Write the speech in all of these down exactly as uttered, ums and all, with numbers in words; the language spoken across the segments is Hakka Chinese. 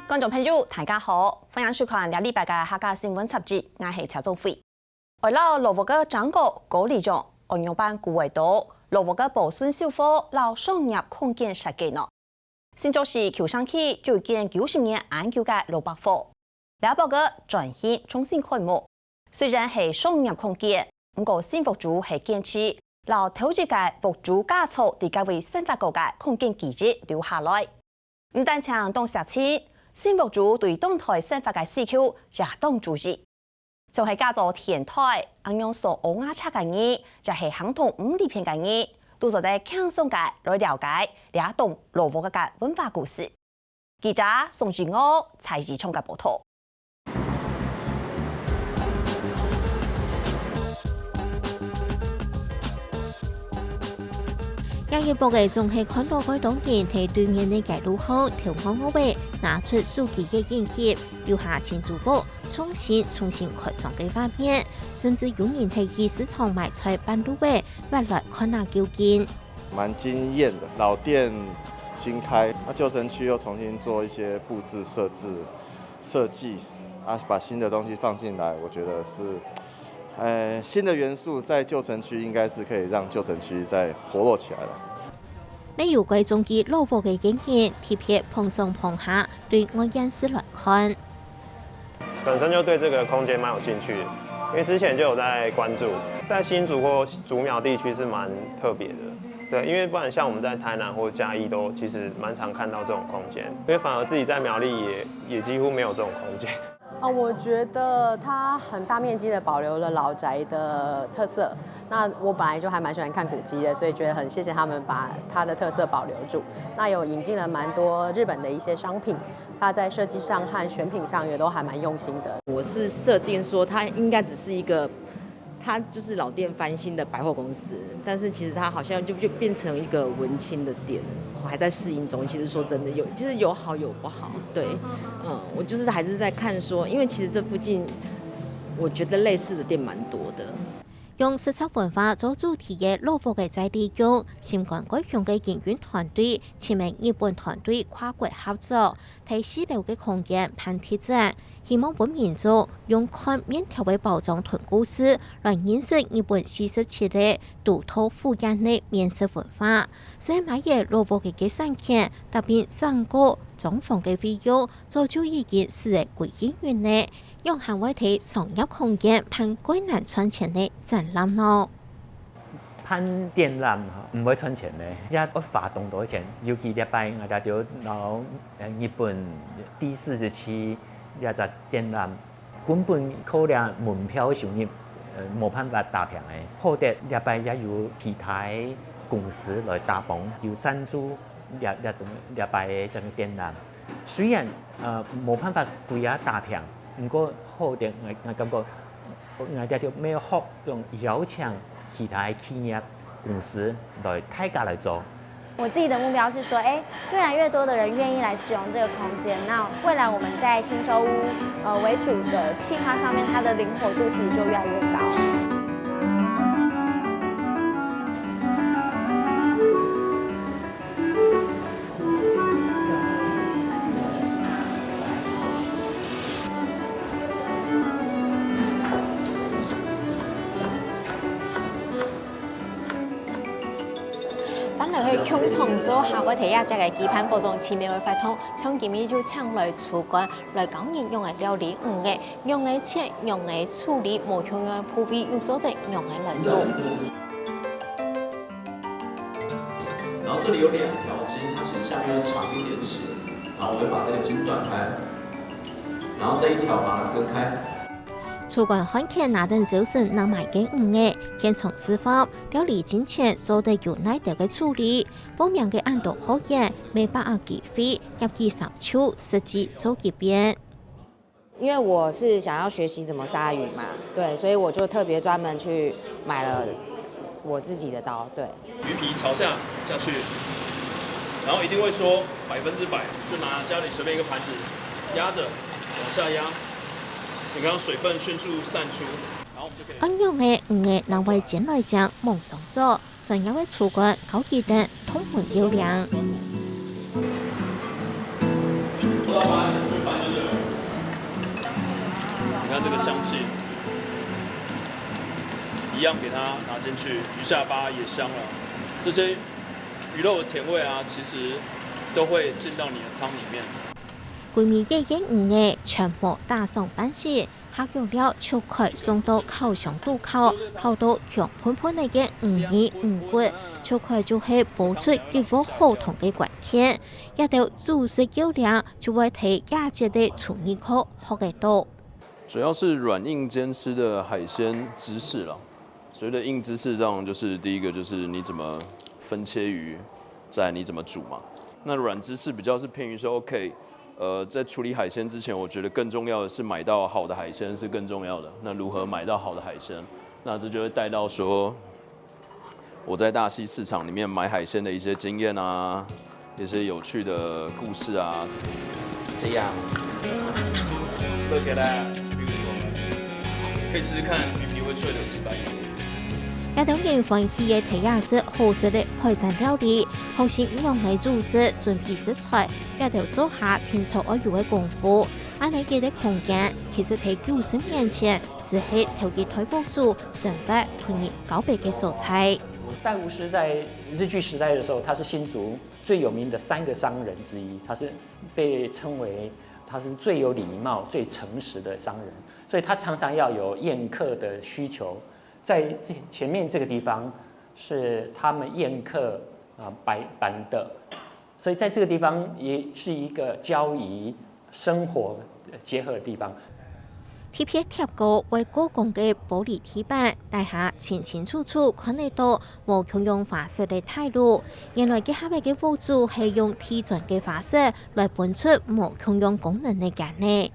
觀眾朋友，大家好，歡迎收看這禮拜个客家新聞雜誌，𠊎係謝宗輝。愛摎老屋个整改、管理上，愛仰般顧會到老屋个保存修復摎商業空間設計呢？新竹市舊城區有一間九十年恁久个老百貨，這駁个轉型重新開幕。雖然係商業空間，毋過新屋主係堅持摎頭一个屋主家族在該位生活過个空間記憶留下來。 毋單淨當惜情，新屋主對當代生活个需求也當注意。像係嫁做第二代，恁樣坐嬰兒車个人，也係行動毋利便个人，都做得輕鬆个來了解這棟老屋个文化故事。記者宋志豪、蔡怡聰个報導。 這一駁仔總係看到蓋多人在對面个街路項頭昂昂仔，拿出手機仔影翕，有下新竹屋重新、重新開張个畫面，甚至有人在魚市場賣菜半路仔，斡來看啊究竟。 蠻驚豔的，老店新開，那舊城區又重新做一些佈置設置、設計，啊，把新的東西放進來，我覺得是，呃，新的元素在舊城區應該是可以讓舊城區再活絡起來了。也有蓋中意老屋个原因，特別捧上捧下，對外縣市來看。 本身就對這個空間蠻有興趣的，因為之前就有在關注，在新竹或竹苗地區是蠻特別的。對，因為不然像我們在台南或嘉義都其實蠻常看到這種空間，因為反而自己在苗栗也，也幾乎沒有這種空間。哦，我覺得它很大面積地保留了老宅的特色。那我本來就還蠻喜歡看古蹟的，所以覺得很謝謝他們把它的特色保留住。那有引進了蠻多日本的一些商品，它在設計上和選品上也都還蠻用心的。我是設定說它應該只是一個，它就是老店翻新的百貨公司，但是其實它好像就，就變成一個文青的店，我還在適應中。其實說真的，有，其實有好有不好，對，嗯，我就是還是在看說，因為其實這附近我覺得類似的店蠻多的。用食材文化做主題个老屋个再利用，心肝蓋雄个營運團隊，尋日本團隊跨國合作， 在四樓个空間辦特展，希望分民眾用看麵條个包裝同故事，來認識日本四十七个都道府縣个麵食文化。細買仔老屋个節省錢，搭配整改裝潢个費用，早就已經使仔歸零銀了，仰還會在商業空間辦蓋難賺錢个展覽呢？ 辦展覽吼，毋會賺錢呢，也愛花當多錢。尤其這擺𠊎兜就摎，呃，日本第四十七這隻展覽，根本靠這門票收入，呃，無辦法打平个。好得這擺也有其他公司來打幫，有贊助這，這種，這擺个這種展覽。雖然，呃，無辦法歸下打平，毋過好得𠊎，𠊎感覺 𠊎兜就愛學用邀請其他个企業公司來大家來做。我自己的目標是說，哎，越來越多的人願意來使用這個空間，那未來我們在新洲屋，呃，為主的企劃上面，它的靈活度其實就越來越高。 三樓个共創做下，會提一隻个舉辦各種奇妙个活動，像今日就請來廚官來教人仰仔料理魚仔，仰仔切，仰仔處理，無共樣个部位又做得仰仔來做。 然後這裡有兩條筋，它其實下面會長一點線，然後我會把這個筋斷開，然後這一條把它割開。廚官漢克拿等朝晨拿買个魚仔，現場示範，料理進前做得有哪兜个處理，報名个恁多學員，每擺个機會，業績成就，實際做一遍。 因為我是想要學習怎麼殺魚嘛，對，所以我就特別專門去買了我自己的刀，對。魚皮朝下下去，然後一定會縮百分之百，就拿家裡隨便一個盤子壓著，往下壓，你看水分迅速散出，然後我們就可以。恁樣个魚仔拿會煎來正無上桌，專業个廚官教佢等通門要領。这个香气，一样给它拿进去，鱼下巴也香了。这些鱼肉的甜味啊，其实都会进到你的汤里面。桂味个个魚仔全部打爽半死，下腳料就開送到烤箱肚烤，烤到香噴噴个个魚仁魚骨，就開就係煲出一鍋好湯个關鍵。這兜煮食要領，就會在這節个廚藝課學得到。主要是软硬兼施的海鲜知识了。所谓的硬知识，当然就是第一个就是你怎么分切鱼，再来你怎么煮嘛。那软知识比较是偏于说，OK，呃，在处理海鲜之前，我觉得更重要的是买到好的海鲜是更重要的。那如何买到好的海鲜？那这就会带到说，我在大溪市场里面买海鲜的一些经验啊，一些有趣的故事啊。这样，做起来，可以吃吃看鱼皮会脆的石斑鱼。也當然歡喜个，第一食好食个海產料理，學習仰般煮食、準備食材，這兜做下定著愛有个功夫。恁呢个空間，其實在九十年前，就係頭一代屋主生活同人交陪个所在。戴吴师在日据时代的时候，他是新竹最有名的三个商人之一，他是被称为他是最有礼貌、最诚实的商人，所以他常常要有宴客的需求。在这前面这个地方是他们宴客啊摆摆的，所以在这个地方也是一个交易生活结合的地方。特別貼高會過光个玻璃地板，底下清清楚楚看得到無共樣花色个大路。原來這下个屋主係用地磚个花色來分出無共樣功能个間呢。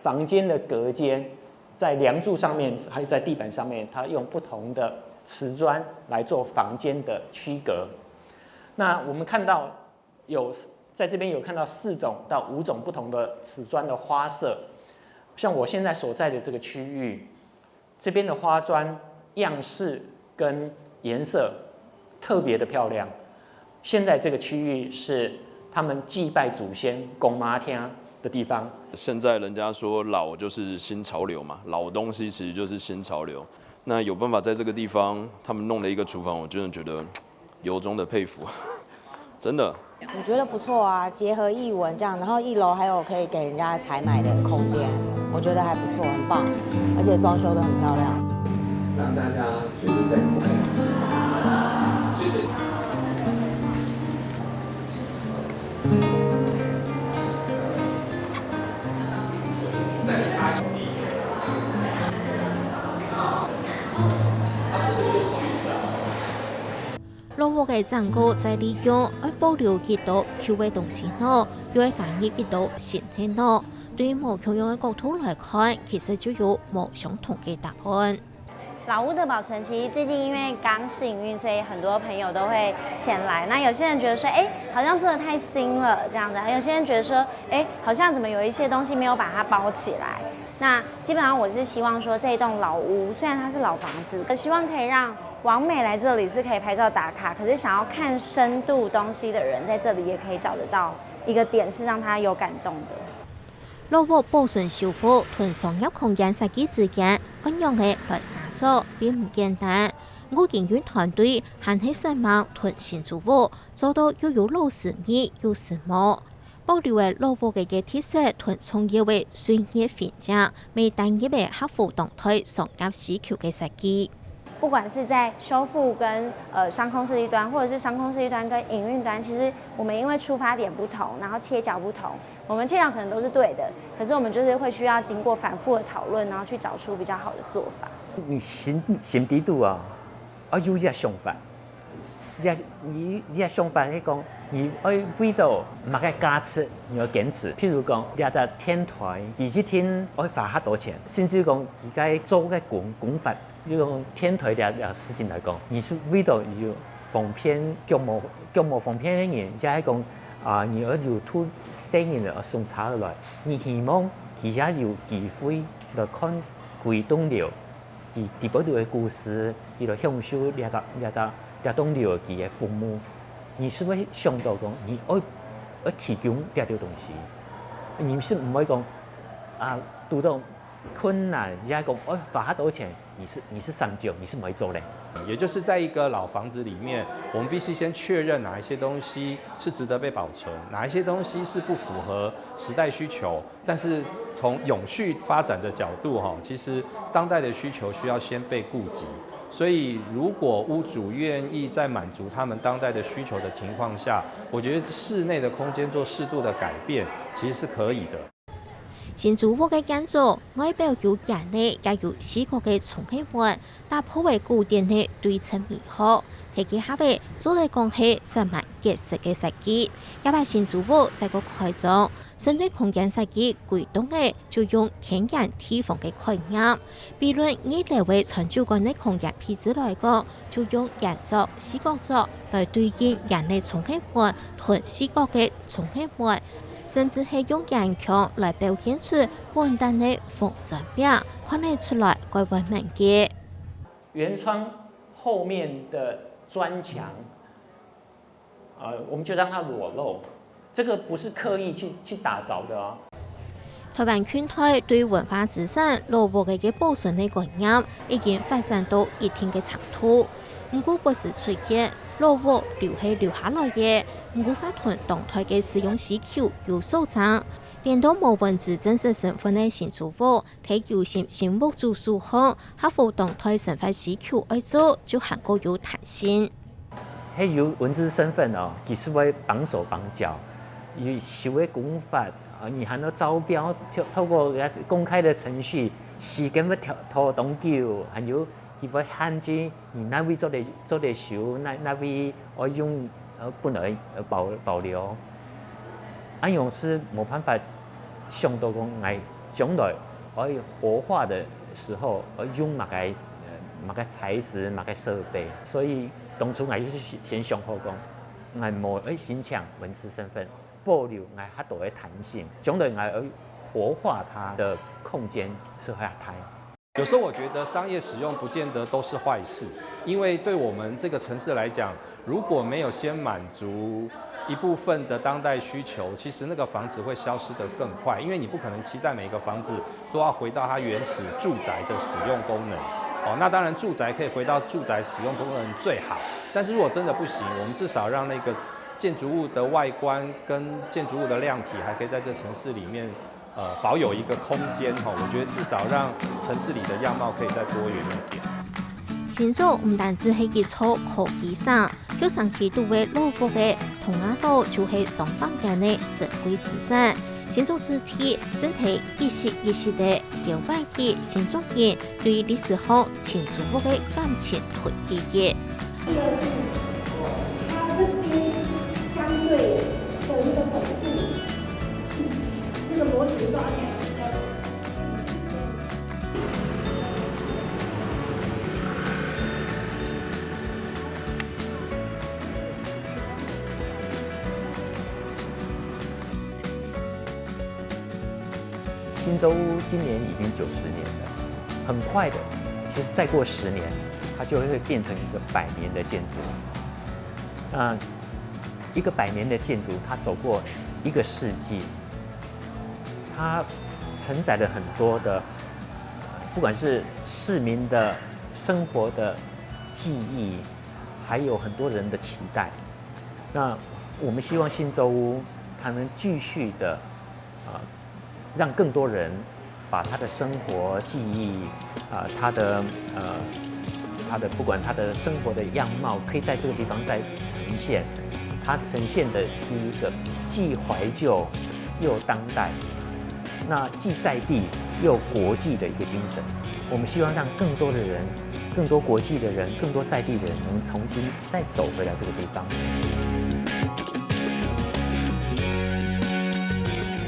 房间的隔间，在梁柱上面还有在地板上面，它用不同的瓷砖来做房间的区隔。那我们看到有在这边有看到四种到五种不同的瓷砖的花色，像我现在所在的这个区域，这边的花砖样式跟颜色特别的漂亮。现在这个区域是他们祭拜祖先公妈厅的地方。现在人家说老就是新潮流嘛，老东西其实就是新潮流。那有办法在这个地方，他们弄了一个厨房，我真的觉得由衷的佩服，真的。我觉得不错啊，结合艺文这样，然后一楼还有可以给人家采买的空间，我觉得还不错，很棒，而且装修的很漂亮。让大家觉得在口袋里面。所以这老屋个整個再利用，愛保留幾多舊个東西呢？又愛加入幾多新个呢？對於無共樣个角度來看，其實就有無相同个答案。老屋的保存，其实最近因为刚试营运，所以很多朋友都会前来。那有些人觉得说，哎，好像做的太新了这样子；有些人觉得说，哎，好像怎么有一些东西没有把它包起来。那基本上我是希望说，这一栋老屋虽然它是老房子，可希望可以让网美来这里是可以拍照打卡，可是想要看深度东西的人，在这里也可以找得到一个点，是让他有感动的。老屋保存修復同商業空間設計之間，仰仔來合作並毋簡單。吳景雲團隊還係煞猛同新竹屋做到又有老式味又時髦。保留个老屋个特色同重要个歲月痕跡，乜單一个合乎當代商業需求个設計。不管是在修复跟呃商空设计端，或者是商空设计端跟营运端，其实我们因为出发点不同，然后切角不同，我们切角可能都是对的，可是我们就是会需要经过反复的讨论，然后去找出比较好的做法。你心心底肚啊，啊有一个想法，你你你个想法係讲，你爱为到么个价值，你要坚持。譬如讲，你个电台，佢一定爱花下多钱，甚至讲，佢个做个功功法，你讲电台这这事情来讲，你是为到有方便脚无脚无方便的人，也系讲啊，你要有渡生人个送茶来，你希望佢也有机会来看归东流。 佢底背肚个故事，佢來享受這个這个這棟樓佢个服務。你是會想到講，你愛愛提供這兜東西，你是毋會講啊，堵到困难，也讲，哦，花下多钱，你是你是上酒，你是没做嘞。也就是在一个老房子里面，我们必须先确认哪一些东西是值得被保存，哪一些东西是不符合时代需求。但是从永续发展的角度，哈，其实当代的需求需要先被顾及。所以，如果屋主愿意在满足他们当代的需求的情况下，我觉得室内的空间做适度的改变，其实是可以的。新竹屋个建筑外表有圓个，也有四角个窗个門，打破个古典个對稱美學，在這下仔做得講係充滿特色个設計。這擺新竹屋再過開張，室內空間設計歸棟仔就用天然地方个概念，比論二樓个餐酒館个空間配置來講，就用圓桌、四角桌來對應圓个窗个門同四角个窗个門，甚至係用圓框來表現出 本旦个紅磚壁看得出來蓋溫暖个。圓窗後面的磚牆，呃，我们就让它裸露，这个不是刻意去去打着的哦。台灣近代對文化資產老屋个保存个觀念已經發展到一定个程度，毋過不時出現老屋留係留下來个，毋過煞同當代个使用需求有所差。 顛倒無文資正式身份个新竹屋，在有心新屋主手項，合乎當代生活需求愛做，就還過有彈性。係有文資身份哦，其實會綁手綁腳，有修个工法，啊，你還要招標，透透過公開的程序，時間會拖拖當久，還有佢會限制 你哪位做得做得修，哪哪位愛用，呃，本來呃保保留。恁樣係無辦法想到講，𠊎將來愛活化的時候，愛用麼个呃麼个材質、麼个設備。所以當初𠊎係先先想好講，𠊎無愛申請文資身份，保留𠊎較多个彈性，將來𠊎愛活化它的空間係較大。 有時候我觉得商业使用不见得都是坏事，因为对我们这个城市来讲，如果没有先满足一部分的当代需求，其实那个房子会消失得更快，因为你不可能期待每一个房子都要回到它原始住宅的使用功能。哦，那当然住宅可以回到住宅使用功能最好，但是如果真的不行，我们至少让那个建筑物的外观跟建筑物的量体还可以在这城市里面 呃，保有一个空间哈，我觉得至少让城市里的样貌可以再多元一点。新竹毋單止係一座科技城，玉山基督个老屋个同安島就係雙百年个珍貴資產。新竹子弟正在一息一息个了解新竹人對歷史上新竹屋个感情同記憶。 第二是它这边相对的那个广度是那个模型抓起来是比较。新竹屋今年已经九十年了，很快的，其实再过十年，它就会变成一个百年的建筑。那一个百年的建筑，它走过一个世纪，它承载了很多的，不管是市民的生活的记忆，还有很多人的期待。那我们希望新竹屋它能继续的，啊，让更多人把他的生活记忆，啊，他的呃，他的不管他的生活的样貌，可以在这个地方再呈现。它呈现的是一个既怀旧又当代，那既在地又国际的一个精神。我们希望让更多的人、更多国际的人、更多在地的人能重新再走回来这个地方。